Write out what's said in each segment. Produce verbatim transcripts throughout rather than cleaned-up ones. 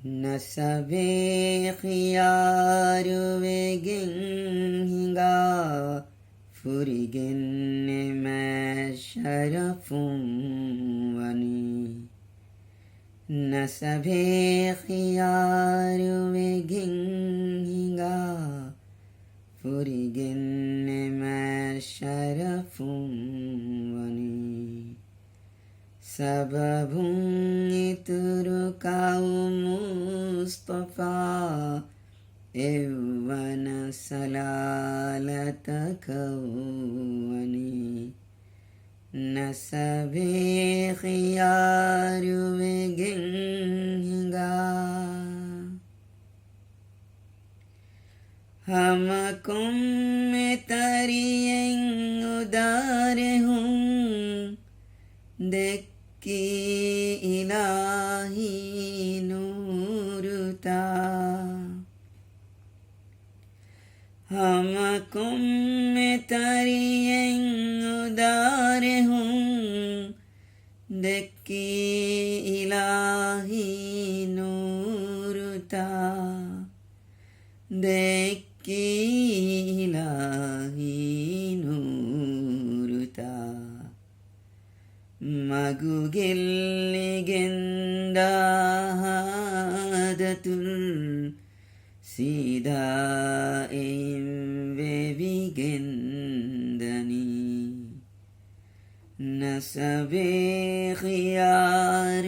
ނަސަބޭ ޚިޔާރުވެގެން ހިނގާ، ފުރިގެންނެ މަޝްރަފުން ވަނީ. ނަސަބޭ ޚިޔާރުވެގެން ހިނގާ، ފުރިގެންނެ މަޝްރަފުން ވަނީ. ސަބަބުން އިތުރު ކައުމު މުޞްޠަފާ، އެއްވަނަ ސަލާލަތަކަށް ވަނީ. ނަސަބޭ ޚިޔާރުވެގެން ހިނގާ، ހަމަ ކޮންމެ ތަރިއެއް އުދާރެހުން ދެއްކީ އިލާހީ ނޫރުތާ. ހަމަ ކޮންމެ ތަރިއެއް އުދާރެހުން ދެއްކީ އިލާހީ ނޫރުތާ. ދެއްކީ އިލާހީ ނޫރުތާ. މަގު ގެއްލިގެން ދާ ހާދަތުން ސީދާ އެއިން ވެވިގެން ދަނީ. ނަސަބޭ ޚިޔާރުވެގެން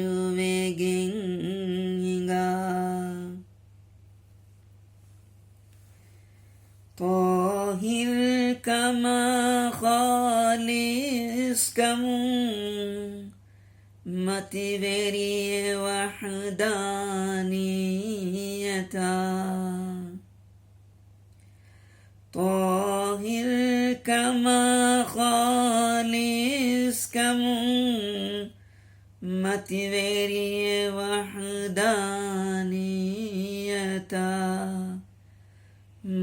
ހިނގާ، ޠާހިރުކަމާ ޚާލިޞްކަމުން މަތިވެރިއެއް ވަޙްދާނިއްޔަތާ. ޠާހިރުކަމާ ޚާލިޞްކަމުން މަތިވެރިއެއް ވަޙްދާނިއްޔަތާ.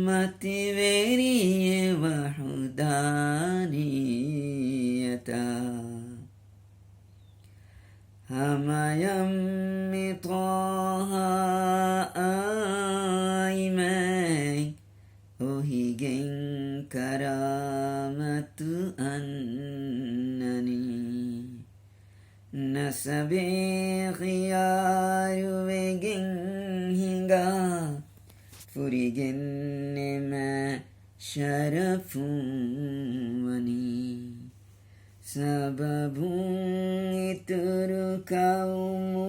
މަތިވެރިއެއް ވަޙްދާނިއްޔަތާ. ހަމަޔަށް މި ޠާހާ އާއި މާތް އޮހިގެން ކަރާމަތު އަންނަނީ. ނަސަބޭ ޚިޔާރުވެގެން ހިނގާ، ފުރިގެންނެ މަޝްރަފުން ވަނީ. ސަބަބުން އިތުރު ކައުމު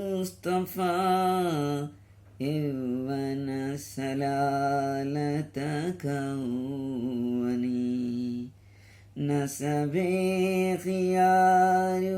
މުޞްޠަފާ، އެއްވަނަ ސަލާލަތަކަށް ވަނީ. ނަސަބޭ ޚިޔާރުވެގެން